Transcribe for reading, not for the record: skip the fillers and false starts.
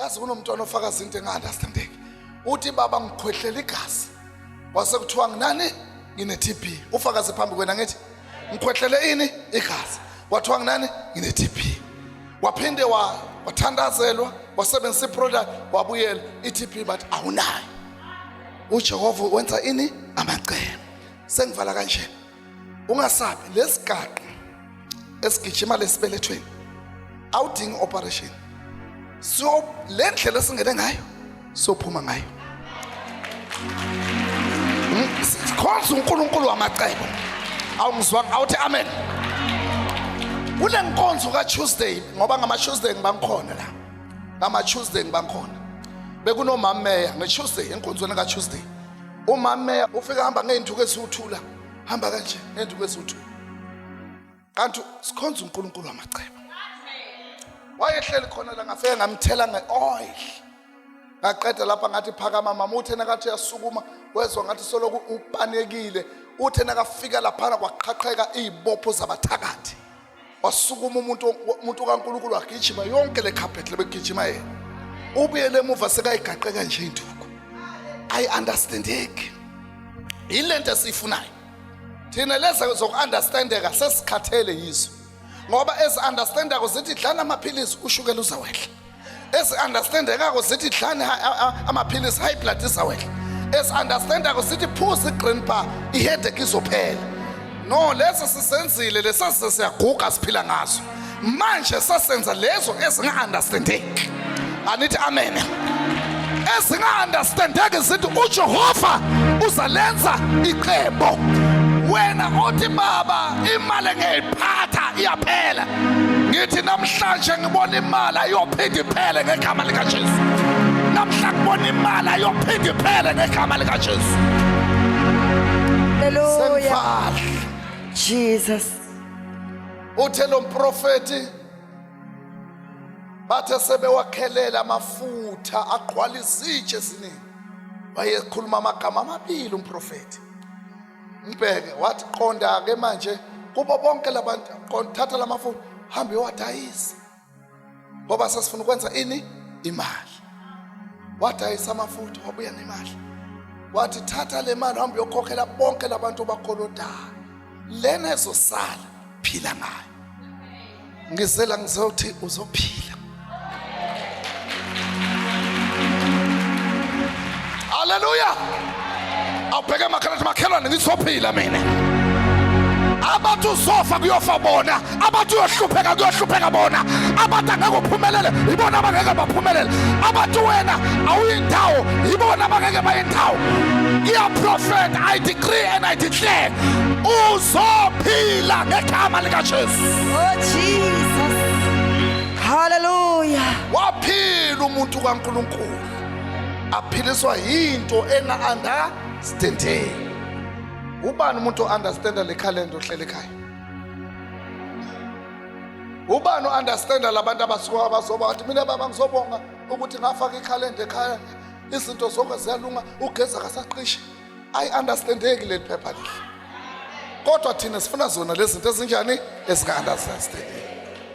Yazi kunomntwana ofakaza into enga-understandeki. Uthi baba ngikhwehlela igazi. Kwase kuthiwa nginani? Ngine-TB. Ufakaze phambi kwena ngithi ngikhwehlele ini? Igazi. Kwathiwa nginani? Ngine-TB. Waphinde wathandazelwa, wasebenzisa iproduct, wabuyela i-TB bathi awunayo. UJehova wenza ini? Amacebo. Sengivala kanje. Ungasabi lesigaqa esigijima lesibelethweni awudingi operation so le ndlela esingene ngayo sophuma ngayo sikhonza uNkulunkulu wamacebo awungizwanga awuthi amen kule nkonzo ka-Tuesday ngoba ngama-Tuesday ngiba ngikhona la ngama-Tuesday ngiba ngikhona bekunomameya nge-Tuesday enkonzweni ka-Tuesday umameya ufika hamba ngey'nduku eziwuthula hamba kanje ngey'nduku eziwuthula kanti sikhonza uNkulunkulu wamacebo wayehleli khona la ngafike ngamthela nge-oil ngaqeda lapha ngathi phakama mama uthe nakathi uyasukuma wezwa ngathi soloku upanekile uthe nakafika laphana kwaqhaqheka iy'bopho zabathakathi wasukuma umuntu umuntu kaNkulunkulu wagijima yonke le carpet lebegijima yena ubuyele emuva sekayigaqe kanje induku i understandeki yilento esiyifunayo thina lezi zoku-understandeka sesikhathele yizo ngoba ezi-understandako zithi dlana amaphilisi ushukela uzawehla ezi-understandekako zithi dlani amaphilisi high blood izawehla ezi-understandako zithi phuza i-green bar i-headache izophela no lezo sisenzile lesase siyaguga siphila ngazo manje sesenza lezo ezinga-understandeki anithi amen ezinga-understandeki zithi ujehova uzalenza icebo wena othi baba imali engiyiphatha iyaphela ngithi namhlanje ngibona imali ayophinde iphele ngegama likajesu namhla ngibona imali ayophinde iphele ngegama likajesu Hallelujah. Jesus. Uthe lo mprofeti bathe sebewakhelela amafutha agqwala izitshe eziningi wayekhuluma amagama amabili umprofeti mbheke wathi qonda ke manje kubo bonke labantu qonda thatha lamafutha hambe uyowadayisa ngoba sasifuna ukwenza ini imali wadayisa amafutha wabuya nemali wathi thatha le mali hambe uyokhokhela bonke labantu obakolodayo lena ezosala phila ngayo ngizela ngizothi uzophila haleluya awubheke makhelwane makhelwane ngizophila mina abathi uzofa kuyofa bona abathi uyohlupheka kuyohlupheka bona abathi angeke uphumelele yibona abangeke baphumelele abathi wena awuyindawo yibona abangeke bayindawo ngiyaprofeta i decree and i declare uzophila ngegama likajesu Oh Jesus. Hallelujah. Waphila umuntu kaNkuluNkulu. Aphiliswa yinto enga understandeki. Ubani umuntu o-understanda le calendar ohlele ekhaya? Ubani o-understanda labantu abasuka abazoba wathi mina baba ngizobonga ukuthi ngafaka ikhalenda ekhaya izinto zonke ziyalunga ugeza kasaqishe